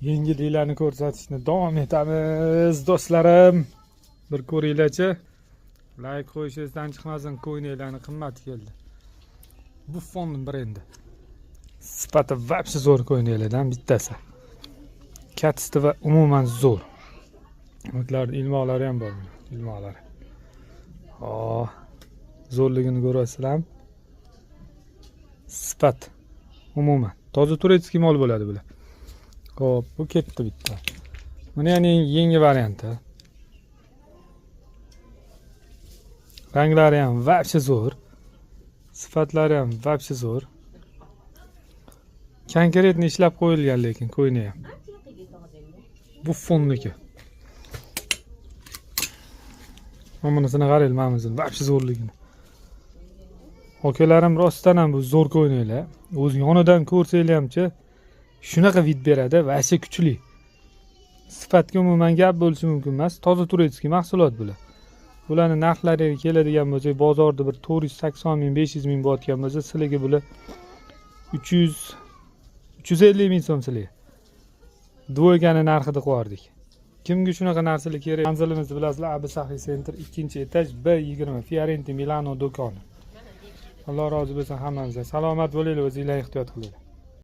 Yengilliklarni ko'rsatishni davom etamiz, do'stlarim. Bir ko'ringlarchi. Like qo'yishingizdan chiqmasin, ko'ylaklarni qimmati keldi. Buffon brendi. Sifati вообще zo'r ko'ylaklardan bittasi. Качество umuman zo'r. O'tlar ilmoqlari ham bor buni, ilmoqlari. Oh, zo'rligini ko'ryapsizlarmi? Sifat umuman toza турецкий mol bo'ladi bular. Xo'p, bu ketdi bitta. Buni ham yangi varianti. Ranglari ham вообще zo'r. Sifatlari ham вообще zo'r. Конкретно ishlab qo'yilgan lekin ko'yna ham. Bu fonniki. Mana bunisini qaranglar, mana bunisini вообще zo'rligini. Akalarim, rostdan ham bu zo'r ko'ylaklar. O'z yonidan ko'rsanglar hamchi shunaqa вид beradi, вообще kuchli. Sifatga umuman gap bo'lishi mumkin emas. Toza турецкий mahsulot bular. Bularni narxlariga keladigan bo'lsak, bozorda bir 480 ming, 500 ming bo'layotgan bo'lsa, sizlarga bular 300, 350 ming so'm sizlarga. Двойка ni narxida qo'yardik. Kimga shunaqa narsalar kerak? Manzilimizni bilasizlar, Abi Saxiy Center 2-etaj B20 Fiorenti Milano do'koni. Alloh rozi bo'lsin hammamizdan. Salomat bo'linglar, o'zinglar ehtiyot qilinglar.